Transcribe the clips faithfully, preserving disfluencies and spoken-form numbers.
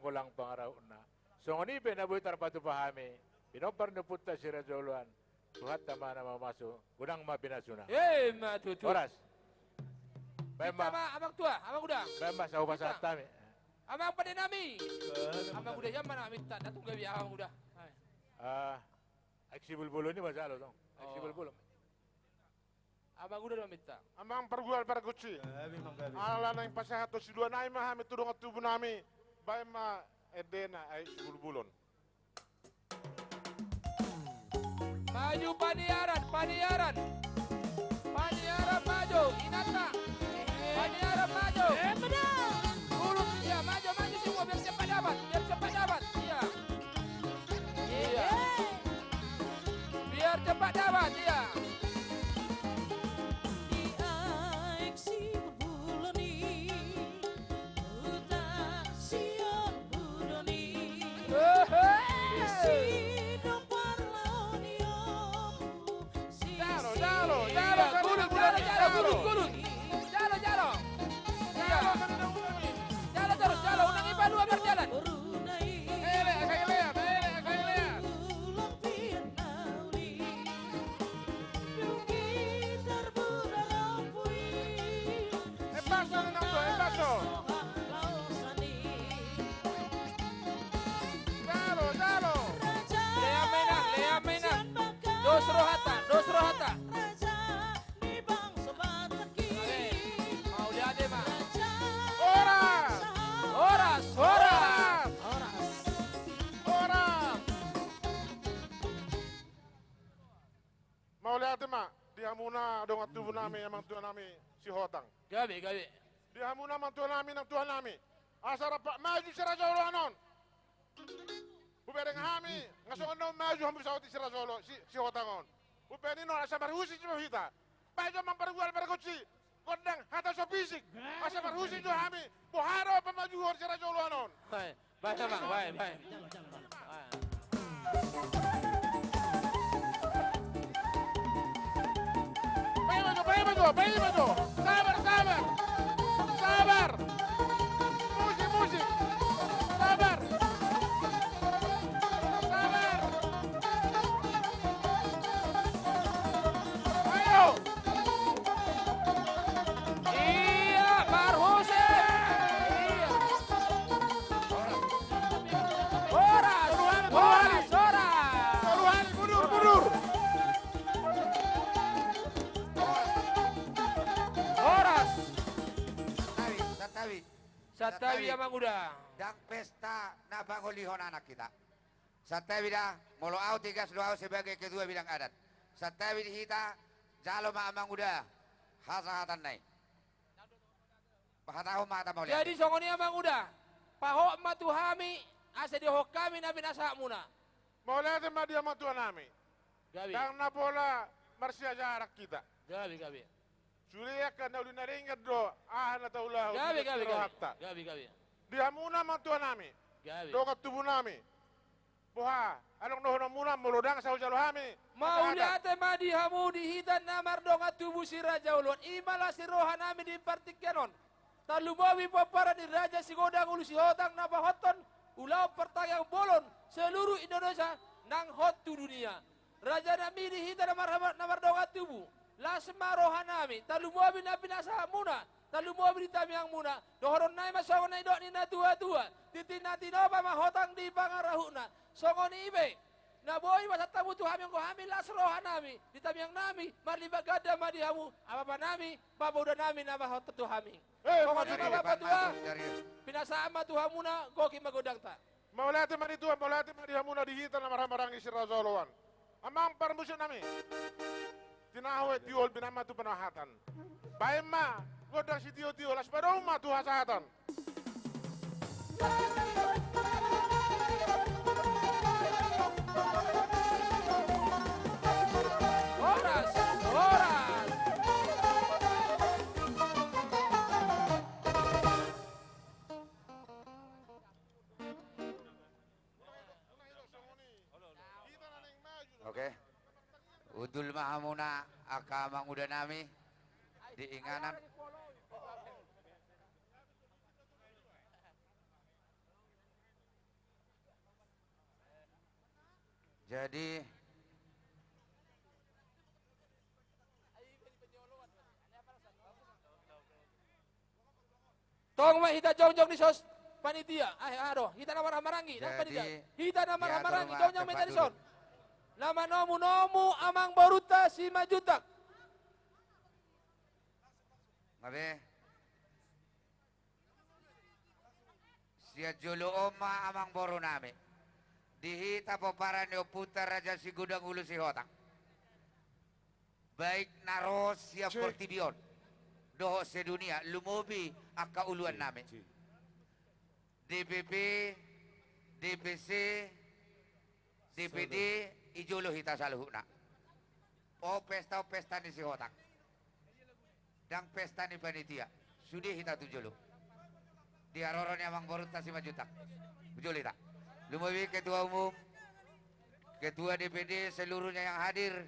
holang pangarahutna. Songon i pe na boi tarpatupa hami, pinompar ni ompunta si Raja Oloan, Tuhanta ma na mamasu, godang ma pinasuna. Emma tutu. Horas. Baen ma. Minta ma, Amang Tua, Amang Uda. Baen ma, saupa sahat hami. Amang pande nami. Amang Uda, ia ma na minta, na tung gabe Amang Uda. Ah, Aek Sibulbulon i ma jalo tong. Aek Sibulbulon. Amang Uda do minta. Amang pargual pargonsi. Gabe, Amang, gabe. Ala naeng pasahathon siluanami ma hami tu dongan tubunami. Baen ma endena Aek Sibulbulon. Maju Paniaran, Paniaran. Paniaran maju, inanta. Paniaran maju. Emma tutu. Ia, maju, maju semua biar cepat dapat, biar cepat dapat. Ia. Ia. Biar cepat dapat, ia. Di Aek Sibulbulon i, huta Sion Budon i. Hehe. Disi do parlao ni ompu. Jalo, jalo, jalo, jalo, gulut, jalo, jalo, gulut, gulut. Jalo, jalo. Jalo, jalo, jalo terus, jalo, unang i palua marjalan. Elek, elek, elek, elek. Embaso, nang do, embaso. Jalo, jalo. Lean ma inang, lean ma inang. Dos rohanta, dos rohanta. Mauliate ma. Horas. Horas, horas. Horas. Mauliate ma di hamuna dongan tubunami, amang tuanami Sihotang. Gabe, gabe. Di hamuna amang tuanami, nang tuanami. Asa rap maju si Raja Oloan on. Hubereng hami, nga songon na maju hamu saotik si Raja Oloan, si, Sihotang on. Hubereng i non asa marhusip ma hita. Baen jo amang pargual pargonsi. Gondang hata so pisik. Asa marhusip jo hami. Boha do pamajuhon si Raja Oloan on. Baen, baen, baen. Paima jo, paima jo, paima jo. Sabar, sabar. Sabar. Musik, musik. Sabar. Sabar. Ayo. Ia, parhusip. Ia. Horas, horas, horas. Tolu hali, mundur, mundur. Horas. Santabi, santabi. Santabi, santabi, amang uda. Ndang pesta na pangolihon anak hita. Santabi da, molo au tegas do au sebagai ketua bidang adat. Santabi di hita, jalo ma amang uda hasahatanna i. Pahatahon ma hata mauliate. Jadi songon i amang uda, pahot ma tu hami, asa didok hami na pinasahatmuna. Mauliate ma di amang tuanami. Gabe. Ndang na pola marsiajaran hita. Gabe, gabe. Sude angka na uli na denggan do aha na taula. Gabe, gabe, gabe. Gabe, gabe. Di hamuna amang tuanami. Gabe. Dongan tubunami. Boha, adong dohononmuna molo ndang sai hujalo hami. Mauliate ma di hamu di hita na mardongan tubu si Raja Oloan. I ma las ni rohanami di partingkian on. Tarlumobi pomparan ni Raja Sigodang Ulu Sihotang na pahothon ulaon partangiang bolon seluruh Indonesia nang hot tu dunia. Rajanami di hita na mar-, na mardongan tubu. Las ma rohanami, tarlumobi na pinasahatmuna, tarlumobi di tangiangmuna. Dohononnami ma songon na nidok ni natuatua, tintin na tinopa ma hotang di pangarahutna. Songon i pe, na boi pasahat hamu tu hami, anggo hami las rohanami, di tangiangnami, marlipat ganda ma di hamu, apapanami, pamodanami na pahothon tu hami. Eh, songon i ma, mauliate, bapatua, pinasahat ma tu hamuna, goki ma gondangta. Mauliate ma di tua, mauliate ma di hamuna di hita na marhahamaranggi si Raja Oloan. Amang parmusiknami. Tinahu, eh, tiol, binaen ma tu panahatan. Baen ma gondang sitiotio, las padomu ma tu hasahatan. Horas, horas. Oke. Hundul ma hamuna angka amangudanami di inganan. Jadi, tong ma hita jongjong di son, panitia. Ah, ah, do. Hita na marhahamaranggi, nang panitia. Jadi, hita na marhahamaranggi, jongjong ma hita di son. Laho manomunomu amangborunta Simanjuntak. Gabe. Sian jolo on ma amangborunami. Di hita pomparan ni ompunta Raja Sigodang Ulu Sihotang. Baik na ro sian portibi on dohot sedunia, lumobi angka uluannami. D P P, D P C, D P D, i jolo hita saluhutna. On pesta, on pesta ni Sihotang. Ndang pesta ni panitia. Sude hita tu jolo. Di haroro ni amangborunta Simanjuntak. Tu jolo hita. Lumobi ketua umum, ketua D P D seluruhnya yang hadir.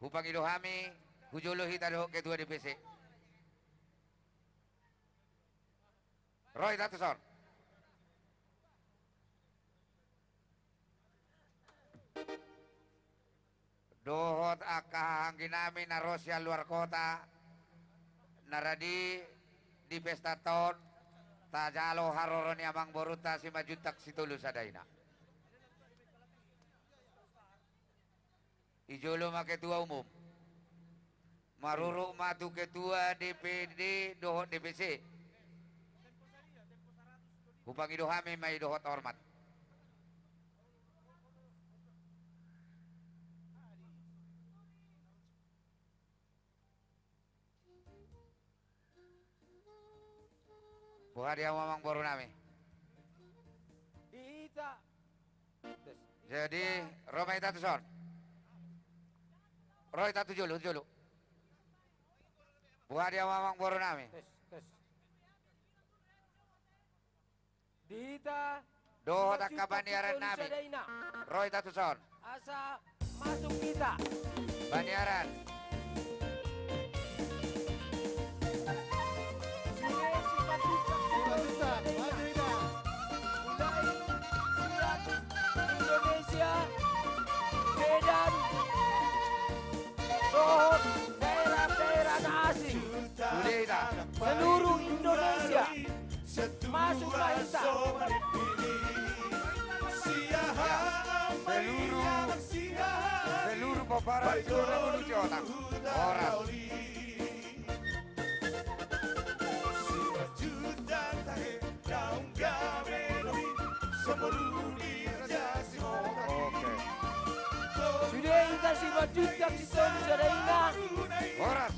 Hupangido hami, tu jolo hita dohot ketua D P C. Ro hita tu son. Dohot angka hahaangginami na ro sian luar kota, na radi di pesta on, tajalo haroro ni amangborunta Simanjuntak Sitolu Sadaina. I jolo ma ketua umum. Maruruk ma tu ketua D P D dohot D P C. Hupangido hami ma i dohot hormat. Boha di hamu amangborunami? Di hita. Jadi, ro ma hita tu son. Ro hita tu jolo, tu jolo. Boha di hamu amangborunami? Tes, tes. Di hita dohot angka baniarannami. Ro hita tu son. Asa masuk hita. Baniaran. Indonesia, Medan, dohot daerah-daerah na asing. Sude hita. Seluruh Indonesia. Masuk ma hita. Seluruh, seluruh pomparan Sigodang Ulu Sihotang. Horas. Oke. Sude hita Simanjuntak Sitolu Sadaina. Horas.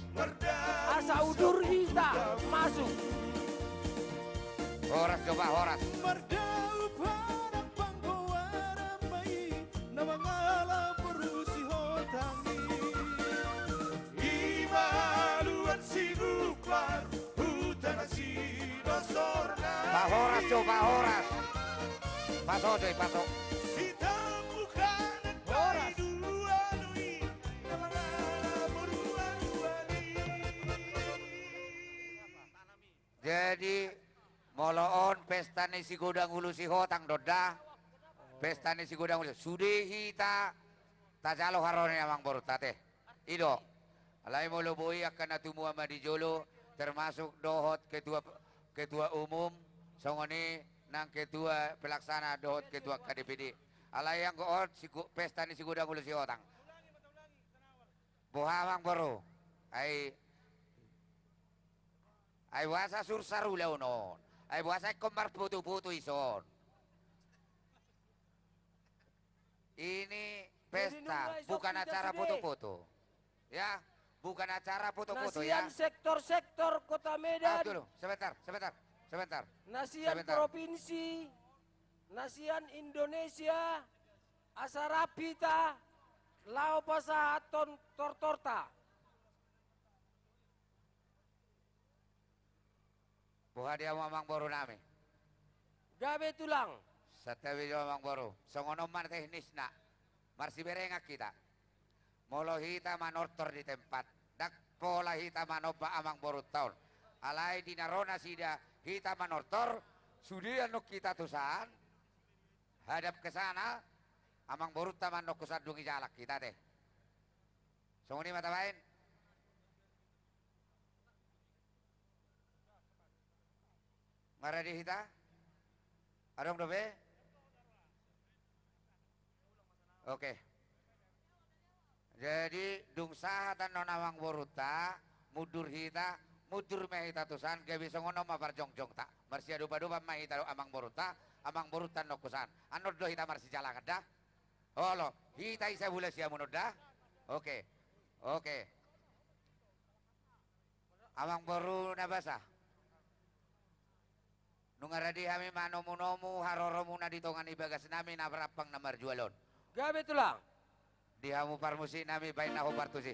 Asa udur hita masuk. Horas, coba horas. Mardaup harampa goaran ma i na mangalap boru Sihotang i. I ma haluan Sibubar, huta na sidosorna. Pahoras, coba horas. Paso, coy, paso. Sitamukan. Horas. Jadi, molo on pesta ni Sigodang Ulu Sihotang do da. Pesta ni Sigodang Ulu. Sude hita tajalo haroro ni amangborunta ate. I do. Alai molo boi angka na tumua ma di jolo, termasuk dohot ketua, ketua umum, songon i nang ketua pelaksana dohot ketua K D P D. Alai anggo on Sigo-, pesta ni Sigodang Ulu Sihotang. Boha amangboru? Ai, ai boasa sursar ulaon on? Ai boasa ingkon marpoto-poto i son? Ini pesta, bukan acara foto-foto. Ya, bukan acara foto-foto ya. Na sian sektor-sektor Kota Medan. Ah, dulu, sebentar, sebentar, sebentar. Na sian provinsi, na sian Indonesia, asa rap hita laho pasahathon tortorta. Boha di hamu amangborunami? Gabe tulang. Santabi do amangboru. Songon on ma teknisna. Marsiberengan hita. Molo hita manortor di tempat, ndang pola hita manomba amangborunta on. Alai di na ro nasida hita manortor, sude annon hita tu san, hadap ke sana, Amangborunta ma annon tu san dung i jalang hita te. Songon i ma tabaen. Nga rade hita? Adong dope? Oke. Jadi dung sahat annon amangborunta, mundur hita, mundur ma hita tu san, gabe songon on ma parjongjongta. Marsiadopadopan ma hita dohot amangborunta, amangborunta annon tu san. Annon do hita marsijalangan da. Olo, hita i sabola siamun on da. Oke. Oke. Amangboru na basa. Nunga rade hami manomunomu haroromuna di tonga ni bagasnami na marampang na marjual on. Gabe tulang. Di hamu parmusiknami, baen na hombar tusi.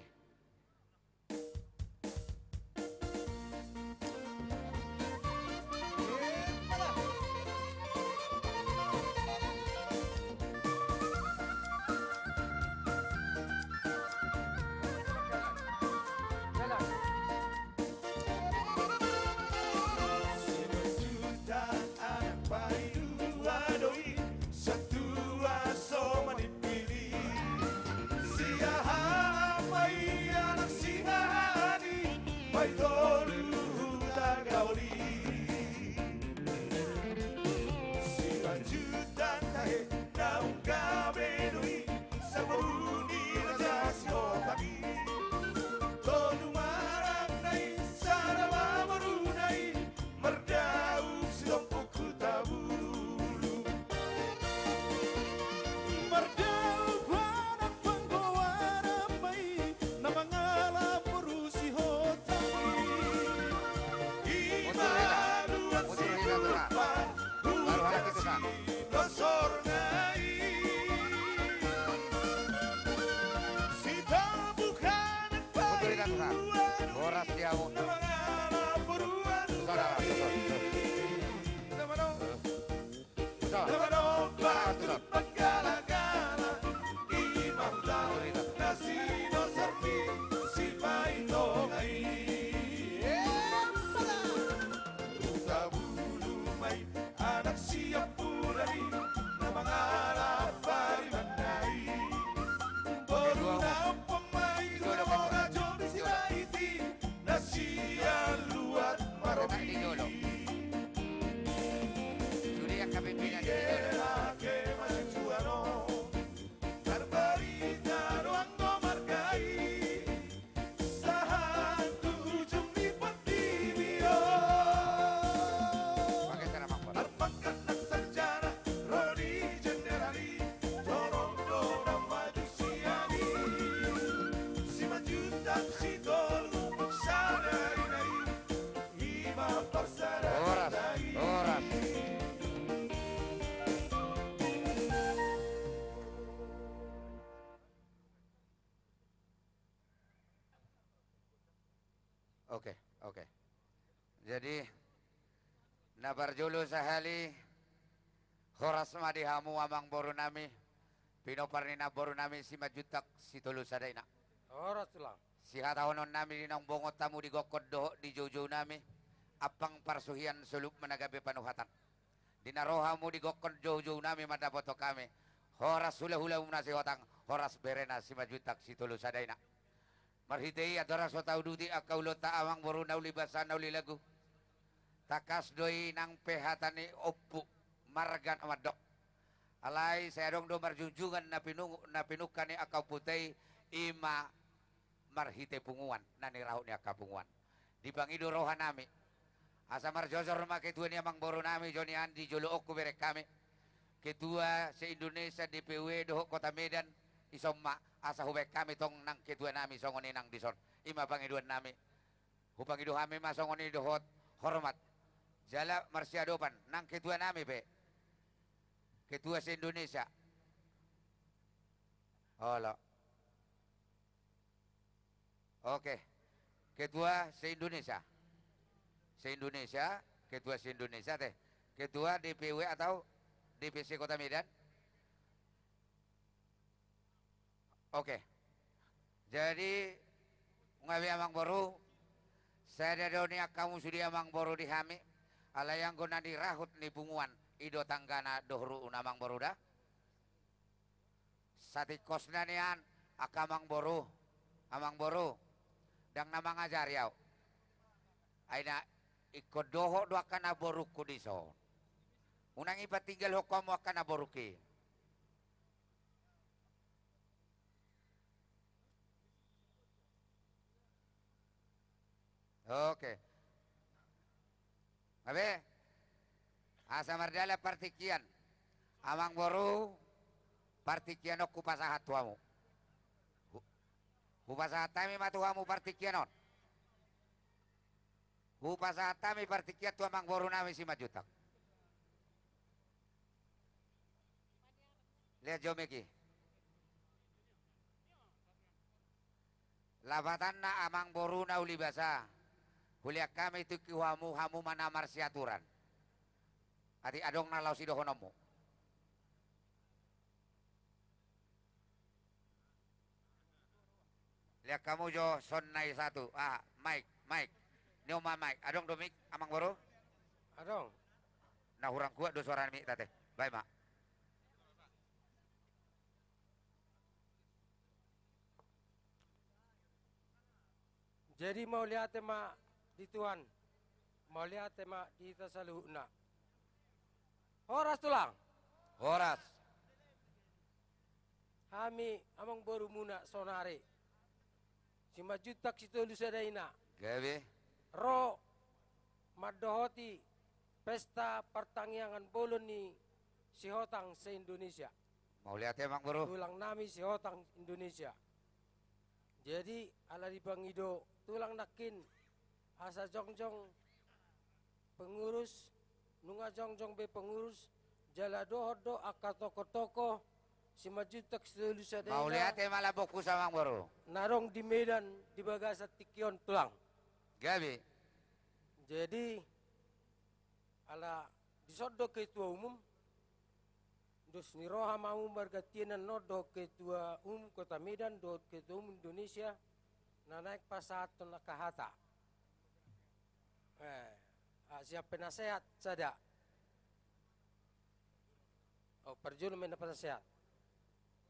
Simanjuntak anak paidua do i, satua so manipili. Siahaan ma i anak siahaan i, paitolu huta gaoli. Simanjuntak tahe naung gabe do i, saboru ni raja Sihotang i. Tolu marangna i, sada ma boruna i, mardaup sitompuk Hutabulu. Mardaup anak panggoaran ma i, na mangalap boru Sihotang i. Ima luat Situmorang, luat Situmorang, losorna i. Sitopuk anak paidua do i, na mangalap boru Andura i. Na manomba tu panggalagala, ima huta na sinosarpi Sipaitonga i. Hutabulu ma i anak siampudan i, na mangalap paribanna i. Boru na ompung ma i tu Rajo Bisiraiti, na sian luat Marobi. Sude angka pimpinan di jolo. Ake ma tujuan on, tarbarita do anggo marga i, sahat tu ujung ni portibi on. Pakai cara mambuat. Arpangkat nang sarjana, ro di jenderal i, jorok do na maju sian i. Simanjuntak sitolu sada ina i, ima parsada. Horas, horas. Oke, oke. Jadi, na parjolo sahali, horas ma di hamu amangborunami, pinompar ni namborunami Simanjuntak Sitolu Sada Ina. Horas, Tulang. Sihatahonon nami di naung bongot hamu di gokhon dohot di joujou nami, ampang parsuhian solup ma na gabe panuhatan. Di na ro hamu di gokhon joujou nami mandapothon hami, horas hulahula muna Sihotang, horas berena Simanjuntak Sitolu Sada Ina. Marhite i andorang so tauduti angka ulaonta amangboru na uli basa na uli lagu. Tangkas do i nang pe hata ni ompu marga na mandok. Alai sai adong do marjunjungan na pinung-, na pinungka ni angka ompunta i, ima marhite punguan, na nirahut ni angka punguan. Dipangido roha nami. Asa marjojor ma ketua ni amangboru nami, Joni Andi, jolo on hubereng hami. Ketua se-Indonesia, D P W dohot Kota Medan, dison ma, asa hubaen hami tong nang ketua nami songon i nang dison. Ima pangidoan nami. Hupangido hami ma songon i dohot hormat. Jala marsiadopan, nang ketua nami pe. Ketua se-Indonesia. Olo. Oke. Ketua se-Indonesia. Se-Indonesia, ketua se-Indonesia te. Ketua D P W atau D P C Kota Medan? Oke. Jadi, nunga be amangboru, sada do nian hamu sude amangboru di hami, alai anggo na nirahut ni punguan, i do tanggana dohot ruhutna amangboru da. Satingkosna nian, angka amangboru, amangboru, ndang na mangajari au. Ai na ingkon dohot do angka namborungku dison. Unang dipatinggalhon hamu angka namborungki. Oke. Gabe. Asa mardalan partingkian. Amangboru, partingkian on hupasahat tu hamu. Hu-, hupasahat hami ma tu hamu partingkian on. Hupasahat hami partingkian tu amangborunami Simanjuntak. Lihat jo miki. Lapatanna amangboruna Ulibasa. Hulean hami tingki hamu, hamu ma na marsiaturan. Atik adong na laho sidohononmu. Lihat hamu jo son na i satu. Ah, mik, mik. Nio ma mik. Adong do mik, amangboru? Adong. Na hurang kuat do suara mik ate. Baen ma. Jadi mauliate ma di Tuhan. Mauliate ma di hita saluhutna. Horas tulang. Horas. Hami amangborumuna saonari, Simanjuntak Sitolu Sada Ina. Gabe. Ro mandohoti pesta partangiangan bolon ni Sihotang se-Indonesia. Mauliate amangboru. Tulangnami Sihotang Indonesia. Jadi ala dipangido tulang nangkin asa jongjong pengurus, nunga jongjong be pengurus, jala dohot do angka tokoh-tokoh Simanjuntak Sitolu Sada Ina. Mauliate ma lambokku amangboru. Na adong di Medan di bagasan tingki on tulang. Gabe. Jadi ala dison do ketua umum. Dos ni roha ma hamu margantian annon dohot ketua umum Kota Medan dohot ketua umum Indonesia na naeng pasahathon angka hata. Eh, ah, sian penasehat sada. Oh, parjolo ma na penasehat.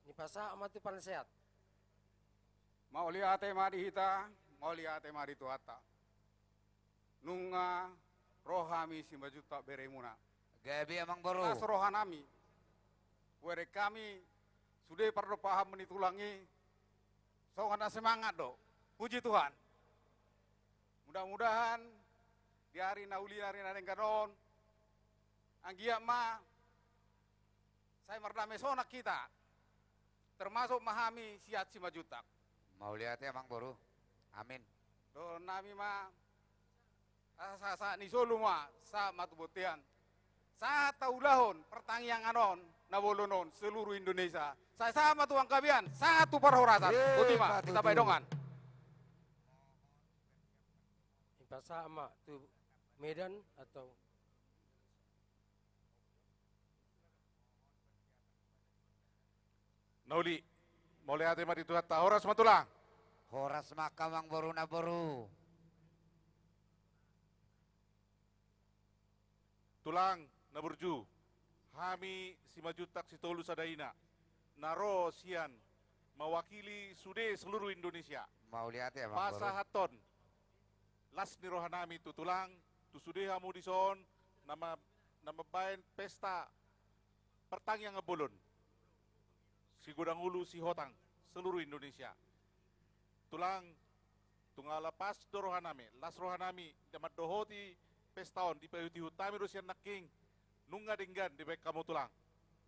Nipasahat ma tu penasehat. Mauliate ma di hita, mauliate ma di Tuhanta. Nunga ro hami Simanjuntak beremuna. Gabe amangboru. Las rohanami. Hubereng hami sude pardompahan ni tulang i. Songon na semangat do. Puji Tuhan. Mudah-mudahan di ari na uli, ari na denggan on, anggiat ma sai mardame sonang hita, termasuk ma hami sian Simanjuntak. Mauliate amangboru. Amin. Dohononnami ma, asa sahat ni solu ma, sahat ma tu bontean. Sahat taulahon partangiangan on, na bolon on, seluruh Indonesia. Sai sahat ma tu Panggabean, sahat tu parhorasan. Boti ma, hita bahen dongan. Ipasahat ma tu Medan atau Na uli, mauliate ma di Tuhanta, horas ma tulang. Horas ma angka amangboru na boru. Tulang na burju, hami Simanjuntak Sitolu Sada Ina, na ro sian mewakili sude seluruh Indonesia. Mauliate amangboru. Pasahathon las ni rohanami tu tulang, tu sude hamu dison, na ma-, na mambahen pesta partangiangan bolon Sigodang Ulu Sihotang seluruh Indonesia. Tulang, tung ala pas do rohanami, las rohanami, na mandohoti pesta on, dipaihut-ihut hami do sian nangkin, nunga denggan dibahen hamu tulang.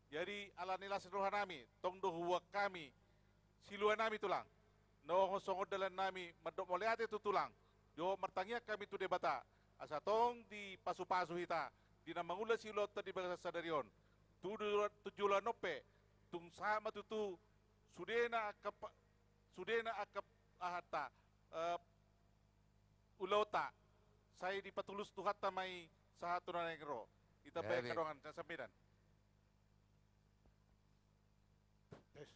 Jadi, ala ni las ni rohanami, tong do huboan hami siluanami tulang. Na songon dalannami mandok mauliate tu tulang. Dohot martangiang hami tu Debata, asa tong dipasu-pasu hita di na mangula siulaonta di bagasan sadari on. Tu jolo-, tu joloan on pe, tung sahat ma tutu sudena angka pa-, sudena angka ahanta, eh, ulaonta, sai dipatulus Tuhanta ma i sahat tu na naeng ro. Hita bahen hadongan, na sampedan. Tes.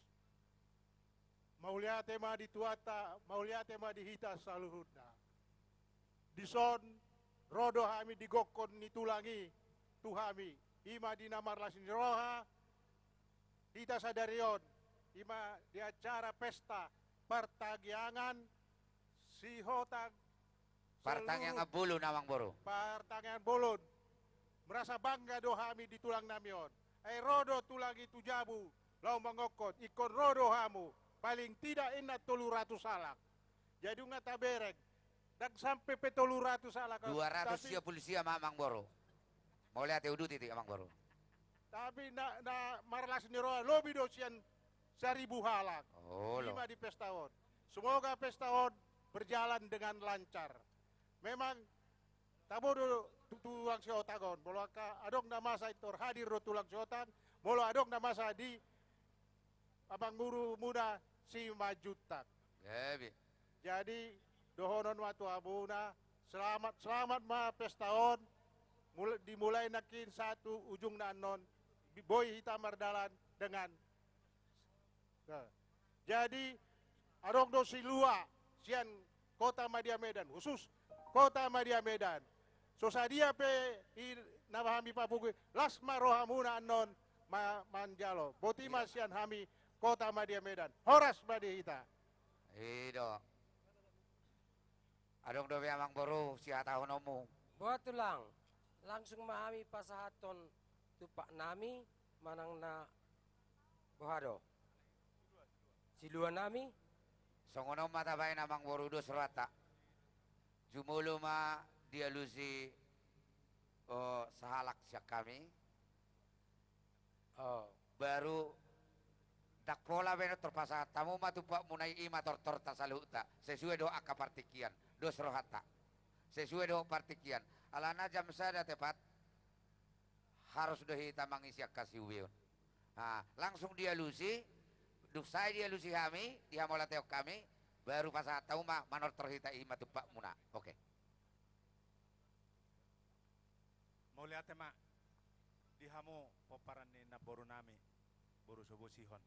Mauliate ma di Tuhanta, mauliate ma di hita saluhutna. Dison, ro do hami di gokhon ni tulang i, tu hami, i ma di na marlas ni roha, hita sadari on, Ima di acara pesta partangiangan Sihotang. Partangiangan selu- bolon, Amang Boru. Partangiangan bolon. Merasa bangga do hami di tulang nami on. Ai ro do tulang i tu jabu, laho mangokkon, ingkon ro do hamu. Paling tidak inna tolu ratus halak. Jadi nunga tabereng. Ndang sampe pe tolu ratus halak. Dua ratus tapi sia pulu sia ma, Amang Boru. Mauliate, uduti, Amang Boru. Tapi na, na marlas ni roha lobi do sian saribu halak. Olo. Ima di pesta on. Semoga pesta on berjalan dengan lancar. Memang tabo do tu, tulang Sihotang on. Molo angka adong na masa i tor hadir do tulang Sihotang. Molo adong na masa di Amang Boru muna Simanjuntak. Gabe. Jadi dohonon ma tu hamuna, selamat, selamat ma pesta on. Mul-, dimulai nangkin sahat tu ujungna annon, bi-, boi hita mardalan dengan. Nah. Jadi adong do silua sian Kota Madya Medan, khusus Kota Madya Medan. So sadia pe i na hami papungu i, las ma rohamuna annon ma-, manjalo. Boti ma sian hami Kota Madya Medan. Horas ma di hita. I do. Adong dope, Amang Boru, sihatahononmu? Boha, Tulang, langsung ma hami pasahathon tumpak nami manang na boha do? Silua nami? Songon on ma tabaen, Amang Boru, dos rohanta. Jumolo ma dialusi, o, sahalak sian hami. O. Baru ndang pola baen on, tor pasahat hamu ma tumpakmuna i, ima tortorta saluhutna. Sesuai dohot angka partingkian. Dos rohanta. Sesuai dohot partingkian. Alana jam sada tepat harus do hita mangisi angka siubeon. Ha, langsung dialusi, dung sae dialusi hami, dihamauliatehon hami, baru pasahat hamu ma, manortor hita, ima tumpakmuna. Oke. Mauliate ma di hamu pomparan ni namboru nami, boru Sobosihon,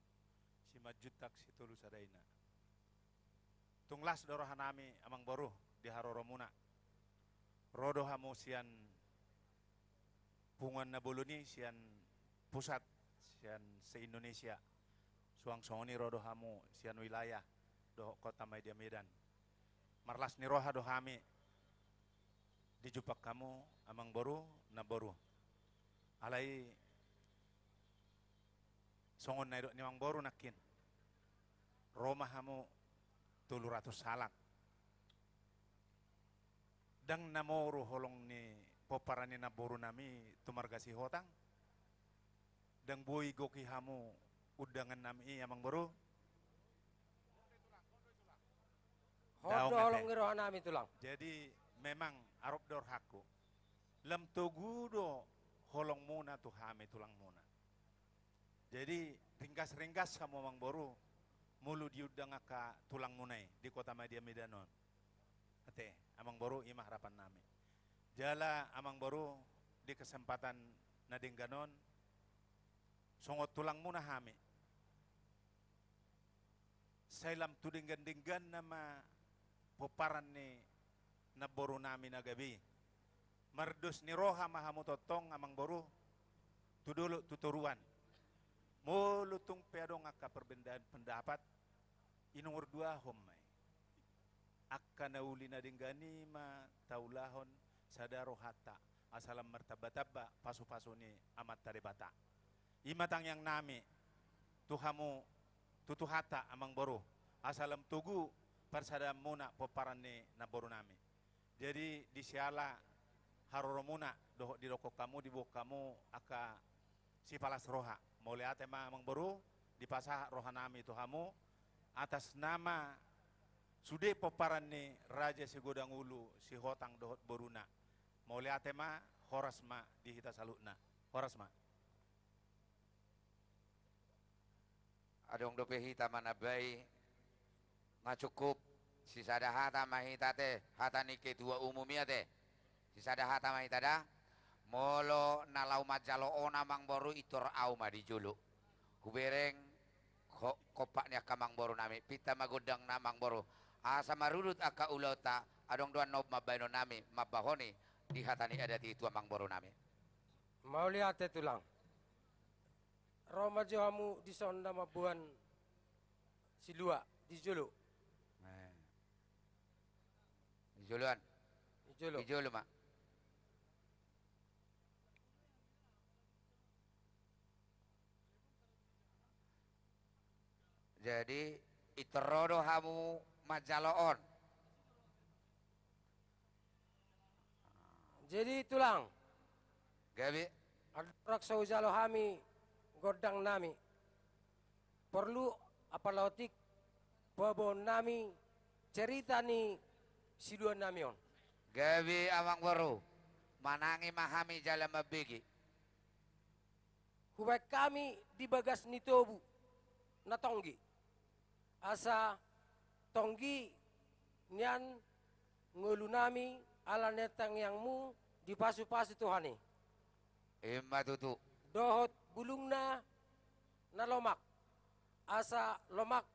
Simanjuntak Sitolu Sadaina. Tung las do roha nami, Amang Boru, di haroromuna. Ro do hamu sian punguan na bolon i, sian pusat, sian se-Indonesia. Suang songon i ro do hamu sian wilayah dohot Kota Madya Medan. Marlas ni roha do hami dijumpak hamu, Amang Boru, Namboru. Alai songon na nidok ni Amang Boru nangkin, ro ma hamu tolu ratus halak. Ndang na moru holong ni pomparan ni namboru nami tu marga Sihotang. Ndang boi goki hamu undangan nami i, Amang Boru. Hot do holong ni roha nami, Tulang. Jadi memang arop do rohangku. Lam togu do holongmuna tu hami tulangmuna. Jadi ringgas-ringgas hamu, Amang Boru, molo diundang angka tulangmuna i di Kota Madya Medan on. Ate, Amang Boru, ima harapan nami. Jala, Amang Boru, di kesempatan na denggan on, songon tulangmuna hami. Sai lam tu denggan-dengganna ma pomparan ni namboru nami na gabe i. Mardos ni roha ma hamu tongtong, Amang Boru, tu dolok tu toruan. Molo tung pe adong angka perbedaan pendapat, inumorduahon ma i. Angka na uli na denggan i ma taulahon sada rohanta, asa lam martamba-tamba pasu-pasu ni Amanta Debata. Ima tangiang nami tu hamu, tu Tuhanta, Amang Boru, asa lam togu parsadaanmuna pomparan ni namboru nami. Jadi di siala haroromuna dohot didokkon hamu, diboan hamu angka sipalas roha. Mauliate ma, Amang Boru, dipasahat roha nami tu hamu atas nama sude pomparan ni Raja Sigodang Ulu, Sihotang dohot boruna. Mauliate ma, horas ma di hita saluhutna. Horas ma. Adong dope hita manambai, nga cukup, sisada hata ma hita ate, hata ni ketua umum i ate. Sisada hata ma hita da. Molo na laho manjalo on, Amang Boru, pintor ahu ma di jolo. Hubereng ho-, hompak ni angka Amang Boru nami, pinta ma gondangna, Amang Boru. Asa marudut angka ulaonta, adong do annon mambahenon nami, mambahoni di hata ni adat i tu Amang Boru nami. Mauliate, Tulang. Ro ma jo hamu dison na mamboan Silua, di jolo. Eh. Di joloan. Di jolo. Di jolo ma. Jadi, pintor ro do hamu manjalo on. Jadi, Tulang. Gabe. Andorang so hujalo hami gondang nami. Porlu apala otik paboaon nami cerita ni silua nami on. Gabe, Amangboru, manangi ma hami jala mambege. Hubaen hami di bagas ni tobu na tonggi. Asa tonggi nian ngolu nami ala ni tangiangmu dipasupasu Tuhan i. Ima tutu. Dohot bulungna na lomak. Asa lomak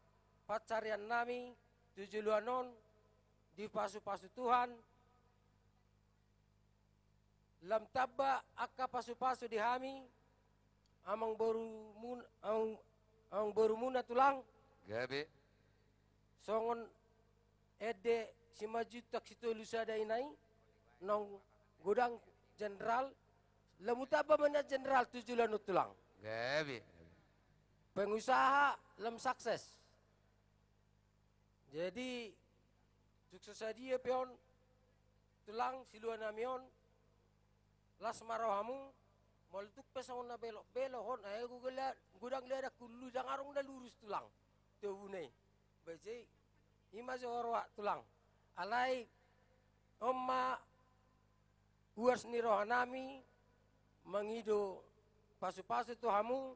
pansarian nami tu joloan on dipasupasu Tuhan. Lam tamba angka pasupasu di hami, amangborumun-, amang-, amangborumuna Tulang. Gabe. Songon ende Simanjuntak Sitolu Sada Ina i, naung godang jenderal, lam hutamba ma nian jenderal tu joloan on Tulang. Gabe. Pengusaha lam sukses. Jadi, tung so sadia pe on, Tulang, silua nami on, las ma rohamu, molo tung pe songon na belok-belok on, ai godang la-, godang ladan hulului, ndang adong na lurus Tulang. Tobuna i. Baen i, ima jo roha Tulang. Alai, on ma uas ni roha nami, mangido pasupasu tu hamu,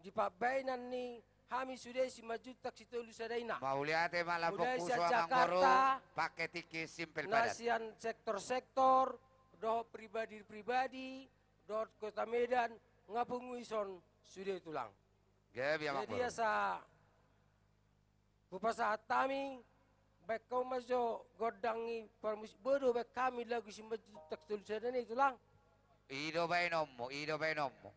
di pambaenan ni hami sude Simanjuntak Sitolu Sada Ina. Mauliate ma. Mulai sian Jakarta, pake tingki simpel na padat. Sian sektor-sektor, dohot pribadi-pribadi, dohot Kota Medan, nga pungu ison sude Tulang. Gabe, Amangboru. Jadi asa hupasahat hami, baen hamu ma jo gondang ni parmusik, boi do baen hami lagu Simanjuntak Sitolu Sada Ina i Tulang. I do baenonmu, i do baenonmu.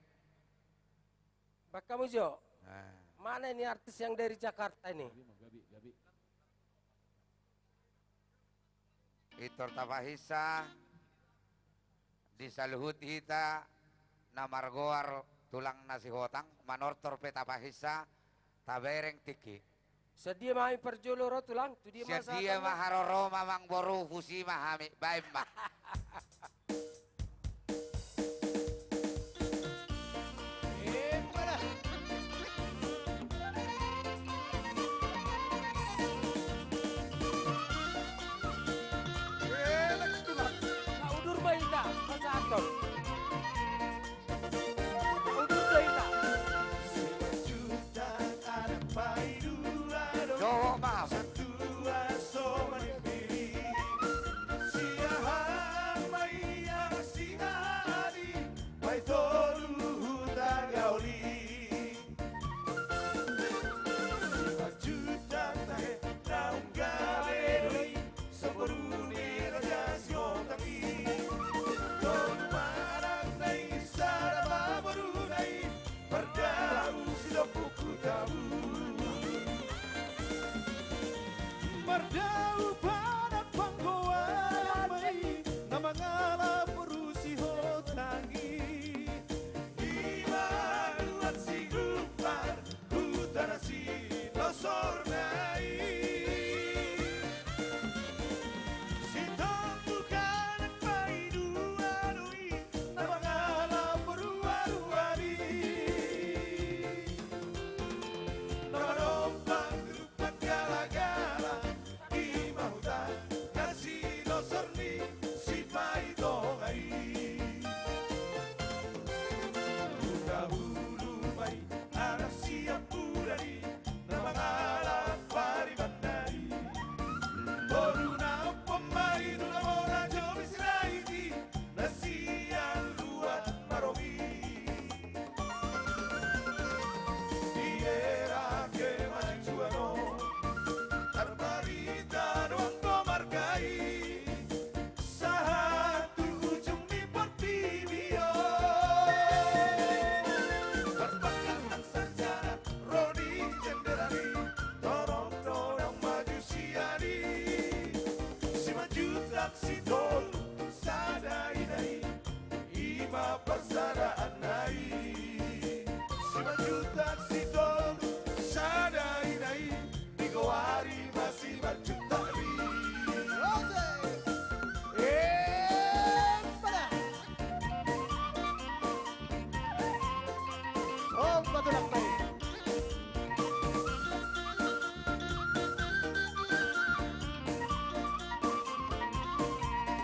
Baen hamu jo. Nah. Mana ini artis yang dari Jakarta ini? Pintor tapahinsa di saluhut hita na margoar Tulang na Sihotang, manortor pe tapahinsa, tabereng tingki. Sadia ma hami parjolo ro Tulang, tu dia ma sadia ma haroro, Amangboru, husi ma hami, baen ma. Na udur ma hita, pasahathon. Na udur do hita. Dohot ma.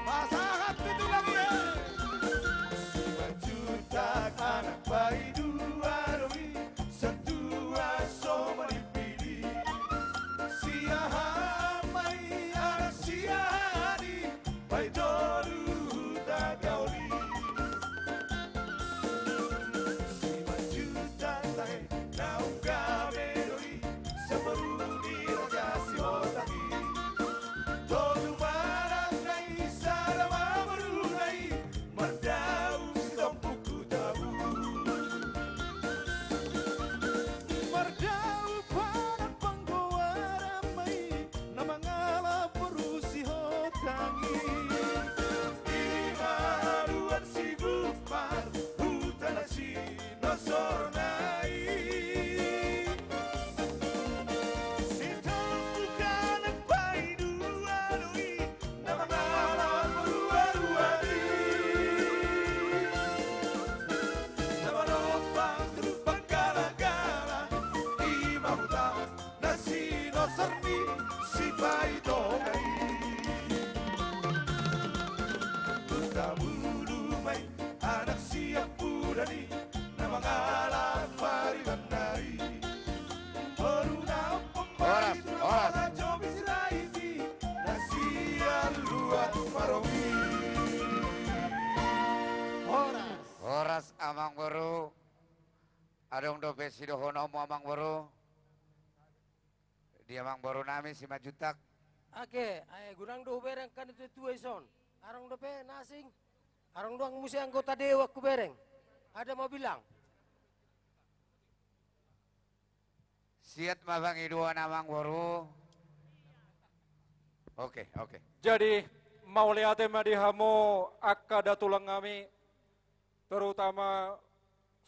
Pasahat ni tulang i. Simanjuntak anak paidua do i, satua so manipili. Siahaan ma i anak siahaan i, paidua do huta gaoli. Simanjuntak tahe naung gabe do i, saboru ni raja Sihotang i. Tolu ma anakna i, sada ma boruna i, mardaup sitompu tu tabu. Mardaup anak panggoaran ma i, na mangalap boru Sihotang i. I ma haduan Sigupar, huta na sinosorna i. Sitompu anak paidua do i, na mangalap boru Aruan i. Na manompang tu panggalagala, i ma huta na sinosor ni Sipaitongka i. Huta Bulu ma i anak siampudan i, na mangalap paribanna i. Boruna ompung ma i, horas, tu na horas. Mangajomi Sirait i, na sian luat Maromi. Horas. Horas, Amang Boru. Adong dope sidohononmu, Amang Boru? Di Amang Boru nami Simanjuntak. Ake, ai, godang do hubereng angka na tua-tua i son. Adong dope na asing. Adong do muse anggota dewan hubereng. Ada mau bilang. Siat ma pangidoan, Amang Boru. Oke, oke. Jadi, mauliate ma di hamu angka datulang nami, terutama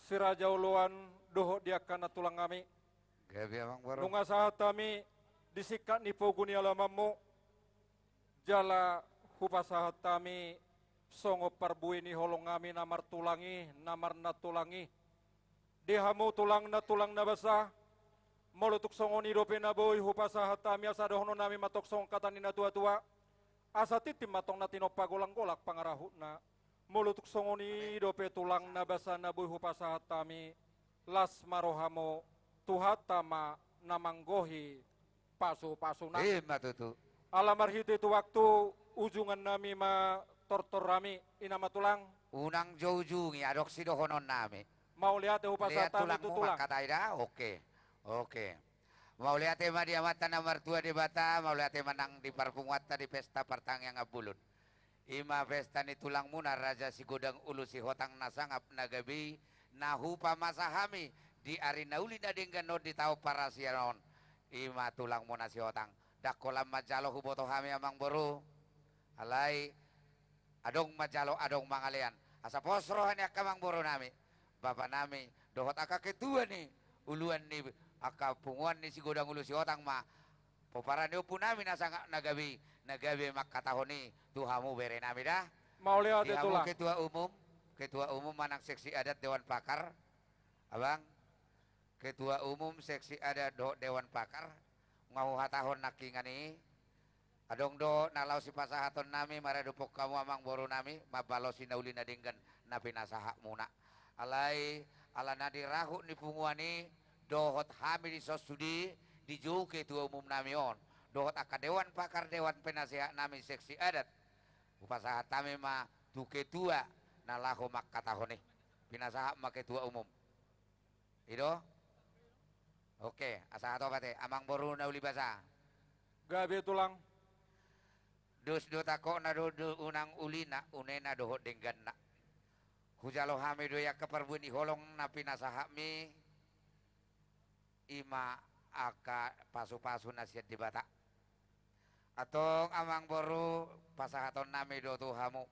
si Raja Oloan dohot di angka nantulang nami. Gabe, Amang Boru. Nunga sahat hami di singkat ni pogu ni alamanmu, jala hupasahat hami songon parbue ni holong nami na martulang i, na marnantulang i. Di hamu tulangna, tulang na basa, molo tung songon i dope na boi hupasahat hami, asa dohonon nami ma tong songon hata ni na tua-tua: Asa tintin ma tong na tinompa, golang-golang pangarahutna. Molo tung songon i dope tulang na basa na boi hupasahat hami, las ma rohamu, Tuhanta ma na manggohi pasu-pasuna. I ma tutu. Ala marhite tu waktu, ujungan nami ma tortor hami, i ma tulang. Unang jo ujungi, adong sidohonon nami. Mauliate hupasahat hami tu tulangmu, tulang. Mangkatai da, oke. Oke. Mauliate ma di Amanta na martua Debata, mauliate ma nang di parpunguanta di pesta partangiangan bolon. I ma pesta ni tulangmuna Raja Sigodang Ulu Sihotang na sangap na gabe i, na hupamasa hami di ari na uli na denggan on, di taon parasian on. I ma tulangmuna Sihotang. Ndang holan manjalo huboto hami, Amang Boru. Alai adong manjalo, adong mangalean. Asa pos roha ni angka Amang Boru nami, bapa nami, dohot angka ketua ni uluan ni angka punguan ni Sigodang Ulu Sihotang ma pomparan ni ompu nami na sangap na gabe i, na gabe mangkatahon i tu hamu bere nami da. Mauliate, tulang. Di hamu ketua umum, ketua umum manang seksi adat, dewan pakar, Abang, ketua umum, seksi adat dohot dewan pakar, nunga huhatahon nangkiningan i. Adong do na laho sipasahaton nami maradophon hamu, Amang Boru nami, mambalosi na uli na denggan na pinasahatmuna. Alai ala na dirahut ni punguan i dohot hami dison sude, dijou ketua umum nami on dohot angka dewan pakar, dewan penasehat nami seksi adat, hupasahat hami ma tu ketua na laho mangkatahon i. Pinasahat ma ketua umum. I do? Oke, asa hatop ate, Amang Boru na uli basa. Gabe, tulang. Dos do tangkokna do, do unang ulina, unena dohot dengganna. Hujalo hami do i angka parbue ni holong na pinasahatmi, i ma angka pasu-pasu na sian Debata. Antong, Amang Boru, pasahaton nami do tu hamu.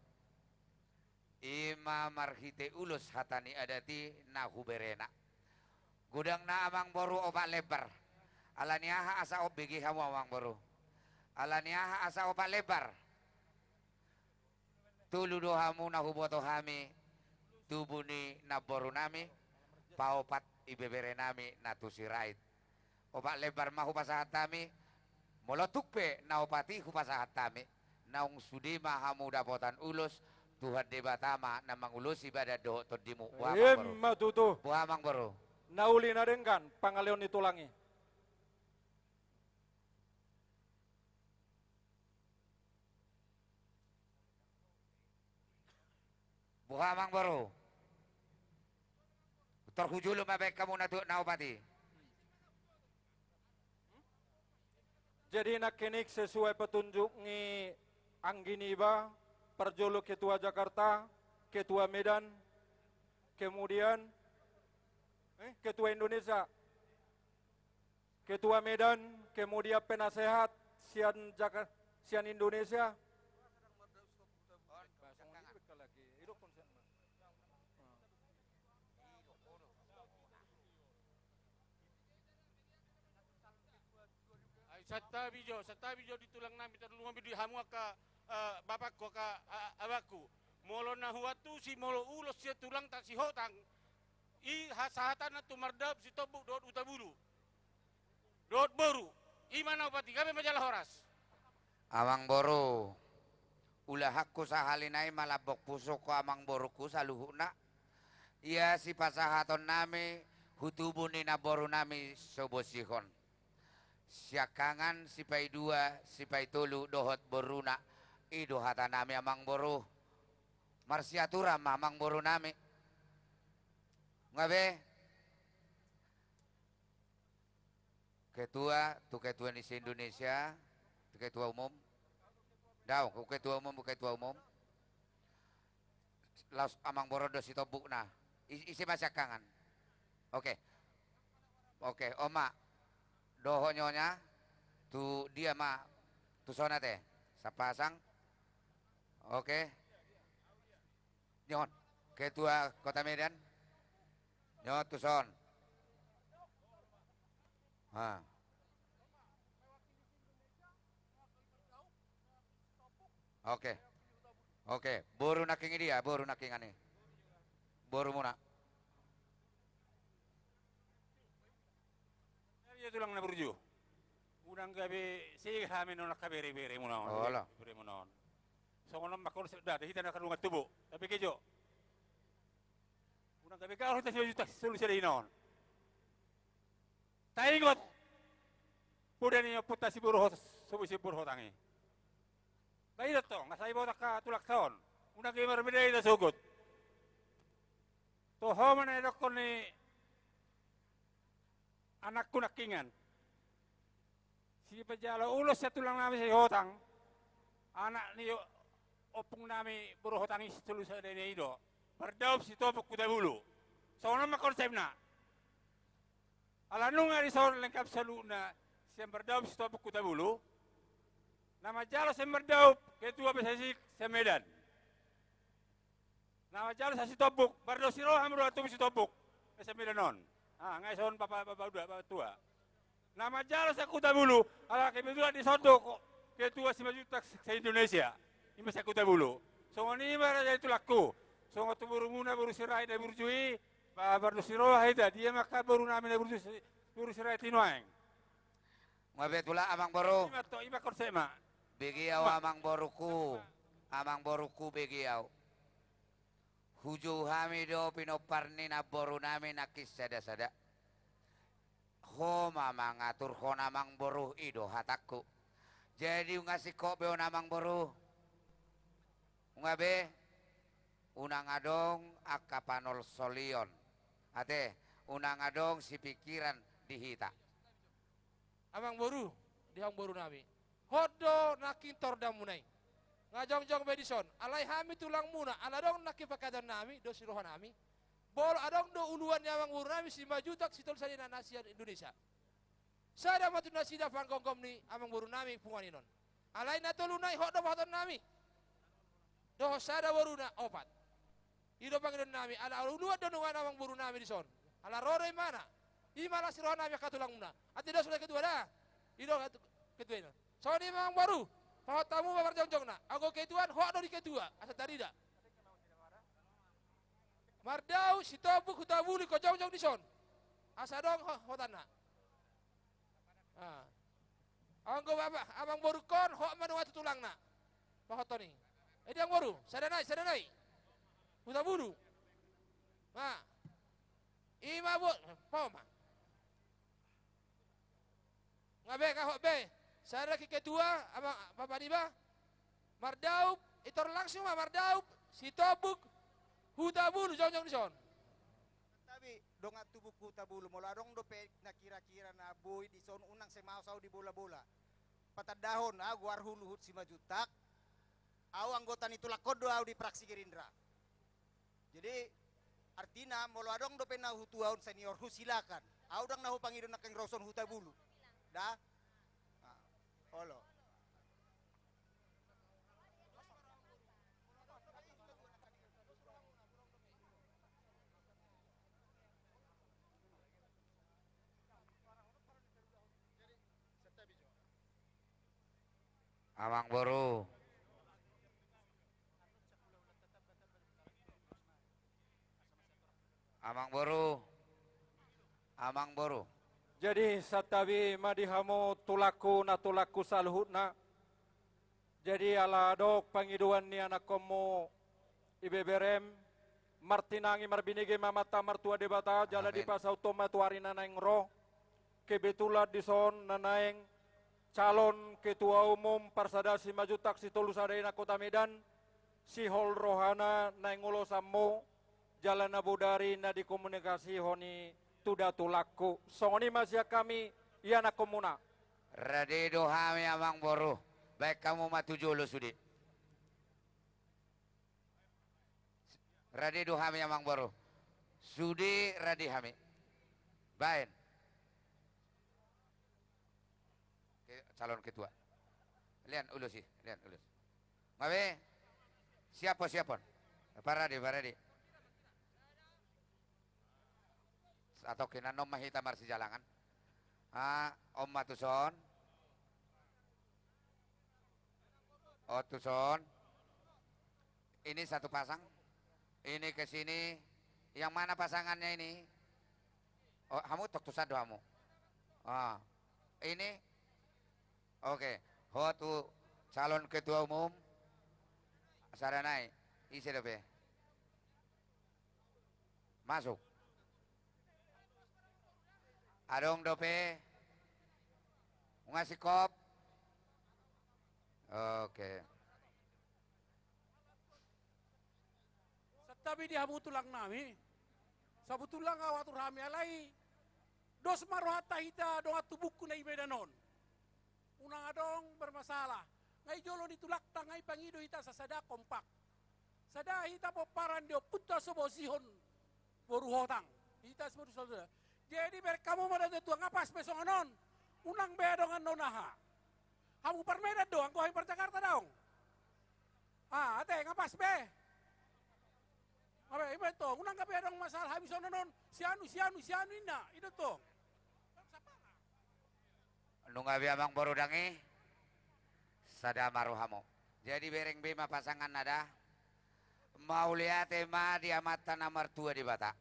I ma marhite ulos hata ni adat i na huberena. Godangna, Amang Boru, opat lembar. Ala ni aha asa ombege hamu, Amang Boru? Ala ni aha asa opat lembar? Tolu do hamu na huboto hami, tubu ni namboru nami. paopat ibebere nami na tu Sirait. Opat lembar ma hupasahat hami, molo tung pe na opat i hupasahat hami, naung sude ma hamu dapotan ulos, Tuhan Debata ma na mangulosi badan dohot tondimu. Boha, Amang Boru? Ima tutu. Boha, Amang Boru? Na uli na denggan pangaleon ni tulang i. Boha, Amang Boru? Tor hujolo ma baen hamu na tu na opat i. Jadi nangkining sesuai petunjuk ni anggi niba, parjolo Ketua Jakarta, Ketua Medan, kemudian, eh, Ketua Indonesia. Ketua Medan, kemudian penasehat sian Jaka-, sian Indonesia. Ai, santabi jo, santabi jo di tulang nami, tarlumobi di hamu angka, eh, bapakku, angka, eh, abangku. Molo na huantusi, molo ulos sian tulangta Sihotang, i hasahatanna tu Mardaup, Sitombuk dohot Hutabulu. Dohot boru, i ma na opat i, gabe ma jala horas. Amang Boru, ulahanku sahali nai ma lambok pusuon ho, Amang Borungku, saluhutna. Ia sipasahaton nami tu tubu ni namboru nami so bosihon. Siangkangan, sipaidua, sipaitolu dohot boruna. I do hata nami, Amang Boru. Marsiaturan ma, Amang Boru nami. Nunga be? Ketua, tu ketua ni se-Indonesia, tu ketua umum. Daong, tu ketua umum, tu ketua umum. Laos Amang Boru do Sitombukna. I-, ise ma siangkangan? Oke. Oke, on ma. Dohot nyonya, tu dia ma, tu son ate. Sapasang. Oke. Nyohon, Ketua Kota Medan. Nyohon tu son. Ha. Oke. Oke, boru nangkin i dia, boru nangkin i. Borumuna. Ia tulang na burju. Unang gabe sega hami nuaeng angka bereberemuna on. Olo. Bereberemuna on. Songon on ma konsepna, da hita na hardongan tubu. Tapi kejo. Unang gabe gaor hita sian juta solu sada i nuaeng. Taingot. Poda ni ompunta si boru Hot-, so boi si boru Hotang i. Ba i do tong, asa diboto angka tulangta on. Unang gabe marbeda hita sogot. Toho ma na nidokkon ni anakku nangkiningan. Sipajalo ulos sian tulang nami Sihotang, anak ni o-, ompung nami boru Hotang i solu sada i do. Mardaup, Sitombuk, Hutabulu. Songon on ma konsepna. Ala nunga dison lengkap saluhutna sian Mardaup, Sitombuk, Hutabulu. Na manjalo sian Mardaup, ketua P S S I sian Medan. Na manjalo sian Sitombuk, mardos ni roha ma roha tubu Sitombuk. Sian Medan on. Ah, nga dison bapak, bapak uda, bapak tua. Na manjalo sian Hutabulu, ala kebetulan dison do ko-, ketua Simanjuntak se-Indonesia. I ma sian Hutabulu. Songon i ma raja i tulangku. Songon tu borumuna boru Sirait na burju i, ba, mardos ni roha hita, dia ma angka boru nami na burju si-, boru Sirait i nuaeng. Nga be tulang, Amang Boru? I ma to, i ma konsepna. Bege au, Amang Borungku. Amang Borungku, bege au. Hujou hami do pinompar ni namboru nami nangkin sada-sada. Ho ma mangaturhon, Amang Boru, i do hatangku. Jadi unang singkop be on, Amang Boru. Nga be, unang adong angka panolsolion. Ate, unang adong sipingkiran di hita. Amang Boru, di hamu boru nami. Hot do nangkin tordamuna i. Nga jongjong be dison, alai hami tulangmuna, ala adong nangkin pangkataion nami, dos ni roha nami. Molo adong do uluan ni Amang Boru nami Simanjuntak, sitolu sada i na sian Indonesia. Sada ma tu nasida panggomgom ni Amang Boru nami punguan i on. Alai na tolu nai hot do pasahaton nami. Dohot sada boruna, opat. I do pangidoan nami, ala uluan do nuaeng Amang Boru nami dison. Ala ro do imana. I ma las ni roha nami angka tulangmuna. Ate dos do ketua da. I do ketua i. Songon i ma, Amang Boru. Pahot hamu ma parjongjongna. Anggo ketua on hot do di ketua. Asa tarida. Mardaup, Sitombuk, Hutabulu, ingkon jongjong dison. Asa adong ho-, hotanna. Ah. Anggo bapa, amangborungkon, hot ma nunga tu tulangna. Pahothon i. Edi amangboru, sada nai, sada nai. Hutabulu. Nah. Ima bo, poma. Nga be, nga hot be. Sada ke ketua, ama, bapa niba. Mardaup, itor langsung ma Mardaup, Sitombuk, Hutabulu, jongjong dison. Tapi dongan tubuku Hutabulu, molo adong dope na kira-kira na boi dison, unang sai maos au di bola-bola. Patandahon, au goarhu Luhut Simanjuntak, au anggota ni tulangkon do au di fraksi Gerindra. Jadi, artina, molo adong dope na hutuaon seniorhu, silakan. Au ndang na hupangido nangkin ro son Hutabulu. Da? Ah, olo. Amangboru. Amangboru. Amangboru. Jadi, santabi ma di hamu tulangku, na tulangku saluhutna. Jadi, ala adong pangidoan ni anakkonmu, ibeberem, martinangi marbinege ma Amanta Martua Debata, jala, amin, dipasauthon ma tu ari na naeng ro. Kebetulan dison na naeng calon ketua umum Parsada Simanjuntak Sitolu Sada Ina Kota Medan, sihol rohana naeng ulosanmu, jala na bodari na dikomunikasihon i tu da tulangku. Songon i ma sian hami, ianakkonmuna. Rade do hami, amangboru. Baen hamu ma tu jolo sude. Rade do hami, amangboru. Sude rade hami. Baen. Ke-, calon ketua. Lean ulos i, lean ulos. Nga be. Siap, siap. Parade, parade. Atau ke na on ma hita marsijalangan. Ah, on ma tuson. Oh, tuson. Ini satu pasang. Ini ke sini. Yang mana pasangannya ini? Oh, hamu tok tusan do hamu. Ah, ini. Oke. Ho tu calon ketua umum. Sada nai. Ise dope? Masuk. Adong dope? Nunga singkop? Oke. Santabi di hamu tulang nami. Sabotulna nga atur hami alai dos ma rohanta hita dongan tubuku na di Medan on. Unang adong bermasalah. Nga di jolo ni tulangta nga dipangido hita sasada kompak. Sada hita pomparan di ompunta so bosihon boru hotang. Hita so boru so. Jadi bereng hamu ma da tutu, nga pas be songon on. Unang be adong annon aha. Hamu par Medan do, anggo hami par Jakarta daong. Ah, ate, nga pas be. Nga be, ima tong, unang gabe adong masalah hami songon on. Si anu, si anu, si anu inna, i do tong. Nunga be, amangboru, dang i, sada ma rohamu. Jadi bereng be ma pasanganna da. Mauliate ma di Amanta na martua Debata.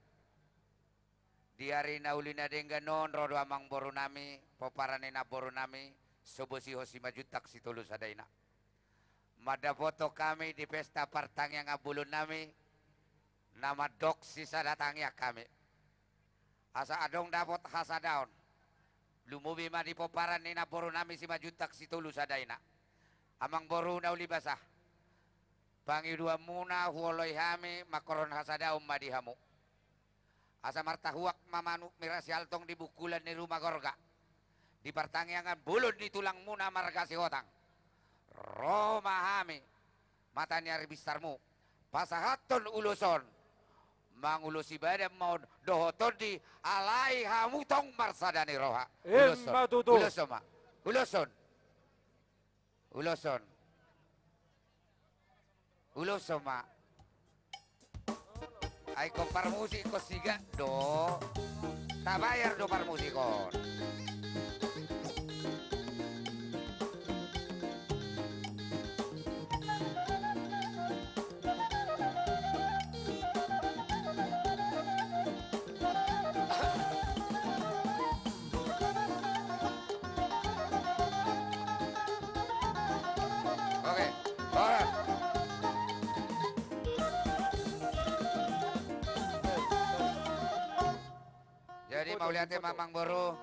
Di ari na uli na denggan on ro do amangboru nami, pomparan ni namboru nami, so bosihon Simanjuntak Sitolu Sada Ina. Mandapothon hami di pesta partangiangan bolon nami, na mandok sisada tangiang hami. Asa adong dapot hasadaon. Lumobi ma di pomparan ni namboru nami Simanjuntak Sitolu Sada Ina. Amangboru na uli basa. Pangidoanmuna huoloi hami, mangkorhon hasadaon ma di hamu. Asa martahuak ma manuk mira sialtong di bungkulan ni ruma gorga. Di partangiangan bolon ni tulangmuna marga Sihotang. Ro ma hami, mata ni ari binsarmu, pasahathon ulos on. Mangulosi badan ma on dohot tondi, alai hamu tong marsada ni roha. Ulos on. Emma tutu. Ulos on ma. Ulos on. Ulos on. Ulos on ma. Ai ingkon parmusik ingkon sigak do. Tabayar do parmusik on. Mauliate ma amangboru.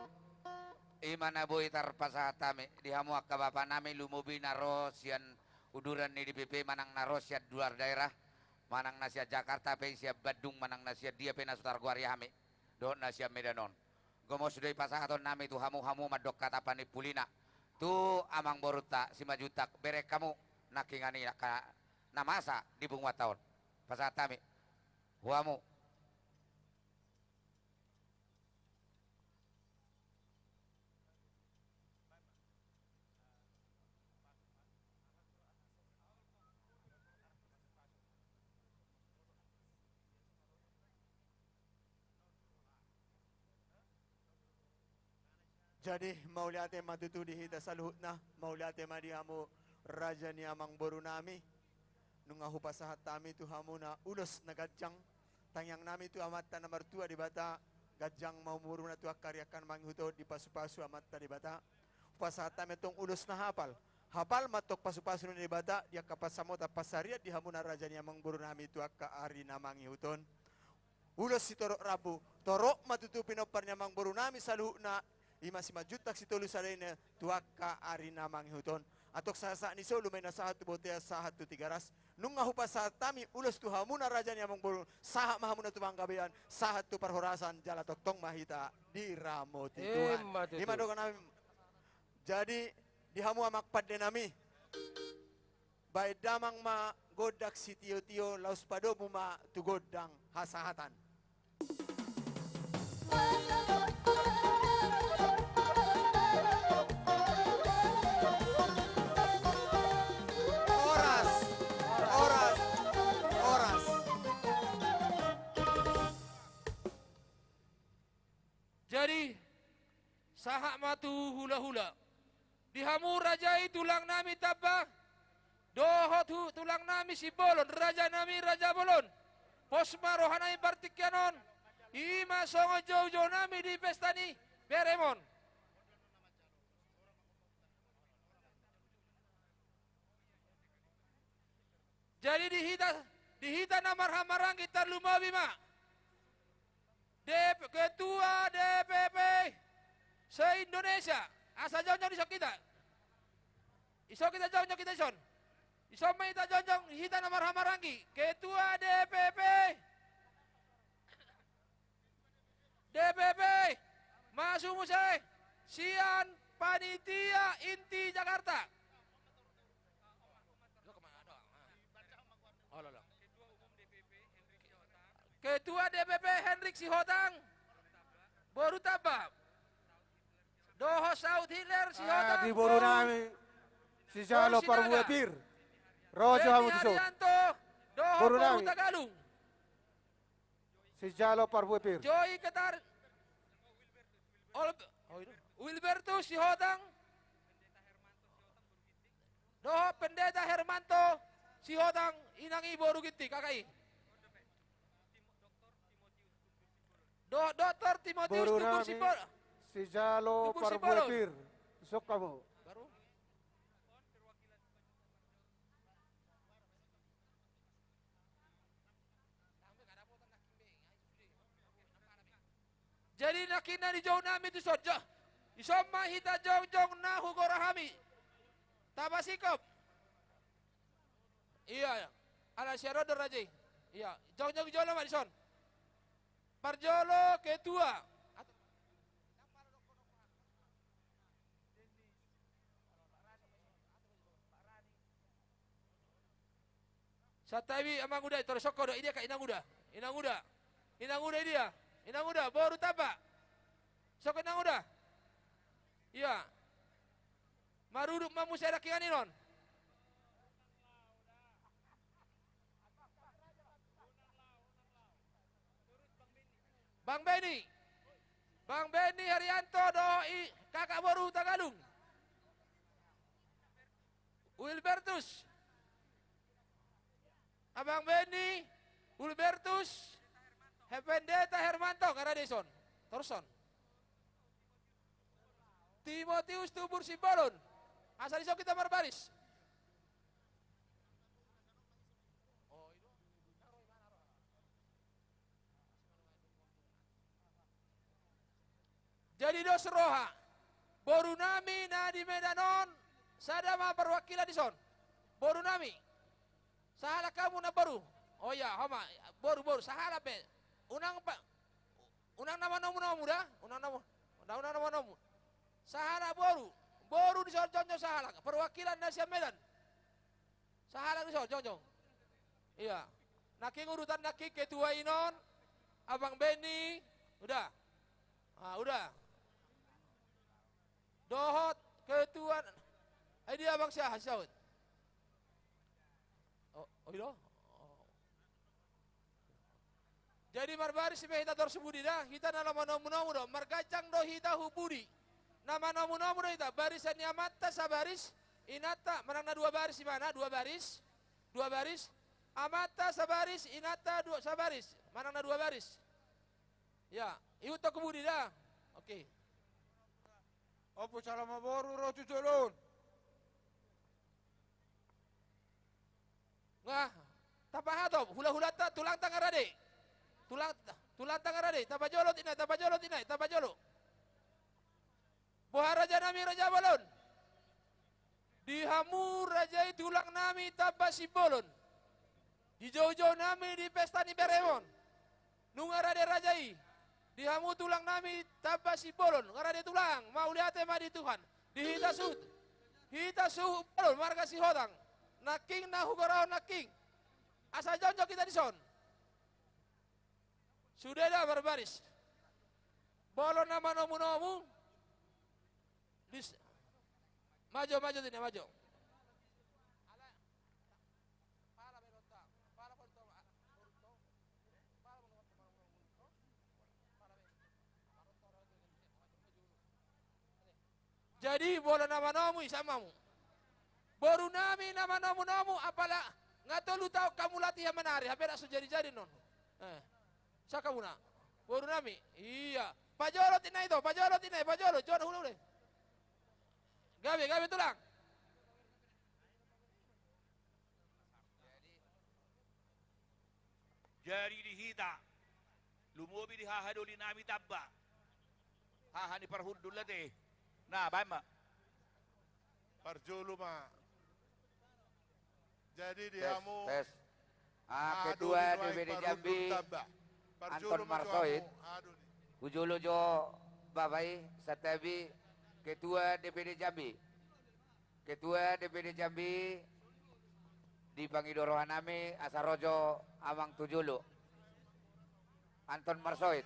I ma na boi tarpasahat hami di hamu angka bapa nami, lumobi na ro sian uduran ni D P P manang na ro sian luar daerah, manang na sian Jakarta pe, sian Bandung, manang na sian dia pe na so targoari hami, dohot na sian Medan on. Gomos do i pasahaton nami tu hamu, hamu mandok hata panimpulina tu amangborunta Simanjuntak, bereng hamu nangkiningan i angka na masa di punguanta on. Pasahat hami tu hamu. Jadi, mauliate ma tutu di hita saluhutna, mauliate ma di hamu raja ni amangboru nami. Nunga hupasahat hami tu hamuna ulos na ganjang, tangiang nami tu Amanta na martua Debata, ganjang ma umurmuna tu angka ari angka na mangihut on, dipasupasu Amanta Debata. Hupasahat hami antong ulos na hapal. Hapal ma antong pasupasu ni Debata di angka pansamotan pansarian di hamuna raja ni amangboru nami tu angka ari na mangihut on. Ulos sitorop rambu, torop ma tutu pinompar ni amangboru nami saluhutna, i ma Simanjuntak Sitolu Sada i, tu angka ari na mangihut on. Antong sahat-sahat ni solu ma i na sahat tu bontean, sahat tu Tigaras. Nunga hupasahat hami ulos tu hamuna raja ni amangboru, sahat ma hamuna tu panggabean, sahat tu parhorasan, jala tongtong ma hita diramoti Tuhan. Ima tutu. I ma dohonon nami. Jadi, di hamu amang pande nami, baen damang ma gondang sitio-tio, laos padomu ma tu gondang hasahatan. Horas, horas, horas. Jadi, sahat ma tu hula-hula. Di hamu raja i tulang nami Tamba, dohot tu tulang nami Simbolon, raja nami Raja Bolon. Pos ma roha nami partingkian on, i ma songon jou-jou nami di pesta ni berem on. Jadi di hita, di hita na marhahamaranggi, tarlumobi ma D P, ketua D P P se-Indonesia. Asa jongjong dison hita. Dison hita jongjong hita dison. Dison ma hita jongjong, hita na marhahamaranggi. Ketua D P P. D P P, masuk muse sian panitia inti Jakarta. Ketua D P P Henrik Sihotang, boru Tamba. Dohot saut Hitler Sihotang, di boru nami, sijalo parbue pir. Ro jo hamu tu son. Dohot boru nami. Tagalung. Sijalo parbue pir. Joy Ketar. Ol-, Wilbertus Sihotang. Dohot Pendeta Hermanto Sihotang, inang i boru Ginting, kakak i. Dohot Doktor Timotius Tumbur Simbolon. Sijalo parbue pir. Sok hamu. Baru. Jadi nangkin na dijou nami tu son, jo. Dison ma hita jongjong na hugora hami. Tapasingkop. Ia, ia. Ala siarodo raja i. Ia, jongjong jolo ma dison. Parjolo ketua. Santabi amang uda, i tore songko do, idia ka inang uda. Inang uda. Inang uda idia. Inang uda, boru Tamba. Songko inang uda. Ia. Maruduk ma muse nangkiningan on. Bang Beni. Bang Beni Herianto dohot i kakak boru Tagalung. Wilbertus. Abang Beni, Wilbertus, Pendeta Hermanto, nga ra dison. Torus son. Timotius Tumbur Simbolon. Asa dison hita marbaris. Jadi dos roha. Boru nami na di Medan on, sada ma perwakilan dison. Boru nami. Sahalak hamu na boru. Oh iya, ho ma, boru, boru, sahalak pe. Unang pa, unang na manomu-nomu da, unang na mo-, unang, unang na manomu. Sahalak boru. Boru dison jongjong sahalak. Perwakilan na sian Medan. Sahalak dison jongjong. Iya. Nangkin urutan nangkin ketua i non, Abang Benny, udah. Ah, udah. Dohot ketua. Eh, dia Abang Syah, Syahud. Oh, oh, iya. Oh. Jadi marbaris ma hita, tor si Budi da, hita na manomu-nomu do, marganjang do hita hu Budi. Na manomu-nomu do hita, barisan ni amanta sabaris, inanta, manang na dua baris, di mana? Dua baris. Dua baris. Amanta sabaris, inanta dua sabaris. Manang na dua baris. Ya, ihuthon hu Budi da. Oke. Ompu Salama boru ro tu jolo on. Nga, tapahatop, hula-hulanta, tulangta nga rade. Tulang, tulangta nga rade, tapajolo inna i, tapajolo inna i, tapajolo. Boha raja nami, raja bolon. Di hamu raja i tulang nami tamba Simbolon. Di jou-jou nami di pesta ni beremon. Nunga rade raja i. Di hamu tulang nami tamba Simbolon. Nga rade tulang, mauliate ma di Tuhan. Di hita suhut. Hita suhut bolon, marga Sihotang. Nangkin na hugoraon nangkin. Asa jongjong hita dison. Sude da marbaris. Bolon na manomu-nomu. Dis-, majo, majo, tine, majo. Jadi, bolon na manomu, ise ma hamu. Boru nami na manomu-nomu, apala nga tolu taon hamu latihan manari, hape ndang so jadi-jadi non. Eh. Saka muna. Boru nami. Iya. Pajolo inna i to, pajolo inna i, pajolo. Jolo hula-hula. Gabe, gabe tulang. Jadi di hita, lumobi di haha doli nami tamba. Haha ni parhundul ate. Nah, baen ma. Parjolo ma. Jadi di hamu, tes. Ah, ketua D P D Jambi, Anton Marsoit. Hujolo jo, Bapak i, santabi, ketua D P D Jambi. Ketua D P D Jambi, dipangido roha nami, asa ro jo amang tu jolo. Anton Marsoit.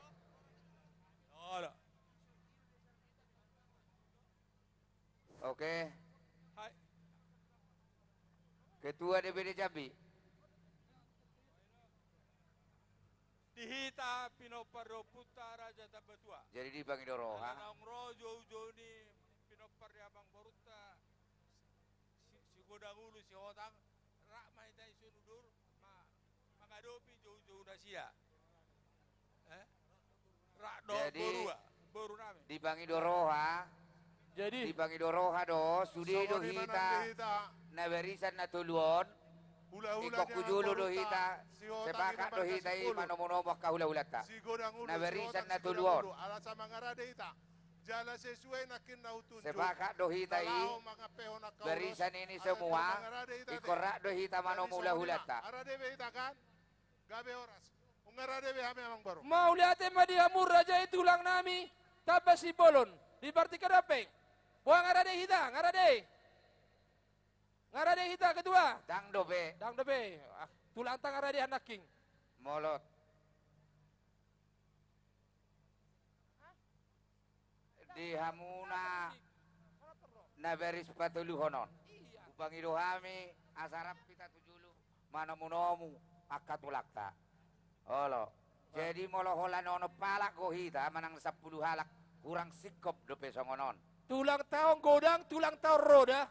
Oke. Ketua D P D Jambi. Di hita pinompar ni ompunta Raja Tambatua. Jadi dipangido roha. Naung ro jou-jou ni pinompar ni amang borunta si, si Godang Ulu, Sihotang, rap ma hita i songon udur, ma, mangadopi jou-jou na sia. Eh? Rap dohot borua, boru nami. Dipangido roha. Jadi, dipangido roha do, sude do hita na barisan na tolu on. Ingkon hujolo do hita, sepakat do hita i manomu-nomu angka hula-hulanta na barisan na tolu on. Jala sesuai nangkin na hutunjuk. Sepakat do hita i, barisan ini semua, ingkon rap do hita manomu hula-hulanta. Gabe horas. Nunga rade be hami amang boru. Mauliate ma di hamu raja i tulang nami, tamba Simbolon. Di partingkian on pe. Boha, nunga rade hita, nunga rade. Nunga rade hita ketua. Ndang dope. Ndang dope. Ah, tulangta nunga rade nangkin. Molo di hamuna na baris patoluhon on, hupangido hami asa rap hita tu jolo manomu-nomu angka tulangta. Olo. Jadi molo holan onom halak do hita manang sampulu halak, hurang singkop dope songon on. Tulangta on godang, tulangta on ro da.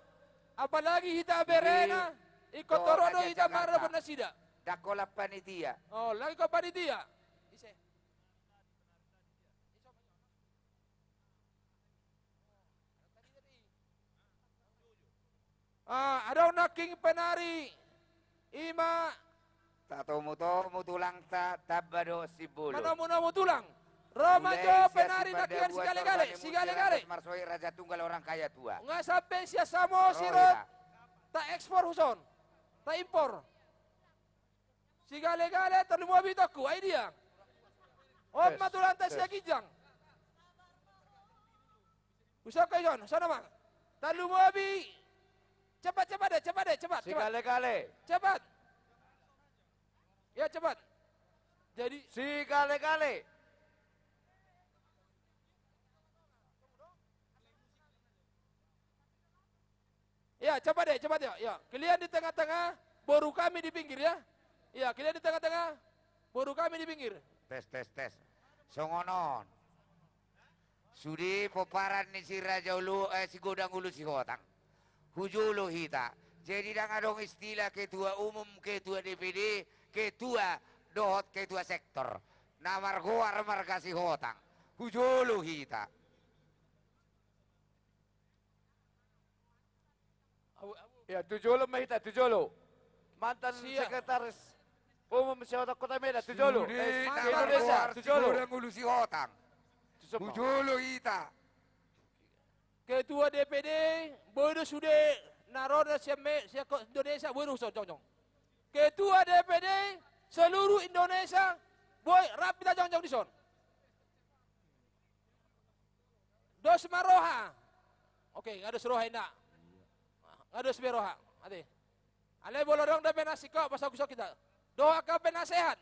Apalagi hita berena, ingkon ro do hita maradophon nasida. Ndang holan panitia. Oh, lagi ko panitia. Ise? Ah, adong nangkin penari, ima. Tatomu-tomu tulangta, tamba dohot Simbolon. Manomu-nomu tulang. Ro ma jo penari nangkiningan si Gale-gale, si Gale-gale. Marsohi Raja Tunggal orang kaya tua. Nga sampe sian Samosir ro. Ta ekspor huson. Ta impor. Si Gale-gale tarlumobi itongku, ai dia. On ma tulangta si Ginjang. Husok ho ison, sana ma. Tarlumobi. Cepat, cepat deh, cepat deh, cepat, cepat. Si Gale-gale. Cepat. Ya, cepat. Jadi si Gale-gale. Ya, cepat deh, cepat ya. Ya, kalian di tengah-tengah, boru kami di pinggir ya. Ya, kalian di tengah-tengah, boru kami di pinggir. Tes, tes, tes. Songon on. Sude pomparan ni si Raja Ulu, eh, si Godang Ulu Sihotang. Hu jolo hita. Jadi ndang adong istilah ketua umum, ketua D P D, ketua dohot ketua sektor. Na margoar marga Sihotang. Hu jolo hita. Ya, tu jolo ma hita, tu jolo. Mantan sekretaris umum Sihotang Kota Medan, tu jolo. Sude na margoar si Godang Ulu Sihotang. Tu jolo. Hu jolo hita. Ketua D P D, boi do sude na ro na sian me-, sian ko-, Indonesia, boi do huson jongjong. Ketua D P D seluruh Indonesia, boi, rap hita jongjong dison. Dos ma roha. Oke, nga dos roha inda. Nga dos be roha. Ate. Alai molo adong dope na singkop, pasogit-sogit hita. Dohot angka penasehat.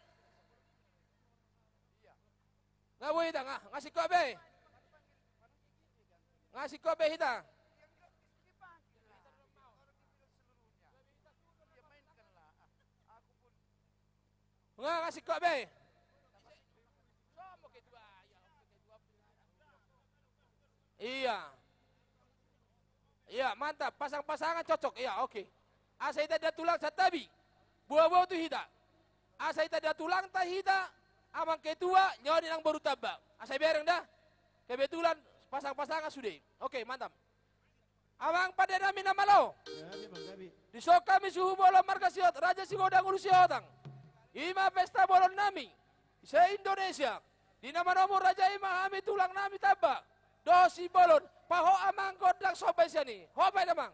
Nga boi hita, nga, nga singkop be. Nga singkop be hita. Nga, nga singkop be. Iya. Iya, mantap. Pasang-pasangan cocok. Iya, oke. Asa hita nda tulang santabi. Boa-boa tu hita. Asa hita nda tulangta hita, amang ketua, nyawa ni nang boru tamba. Asa bereng da. Kebetulan pasang-pasangan sude. Oke, mantap. Amang pande nami na malo. Dison hami suhut bolon marga Sihot, Raja Sigodang Ulu Sihotang. I ma pesta bolon nami se-Indonesia. Di na manomur raja i ma hami tulang nami tamba. Dohot sibolon, paho amang gondang somba sian i. Ho baen amang.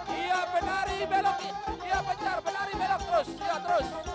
Iya, penari belok, iya, pencar, penari belok terus, iya, terus.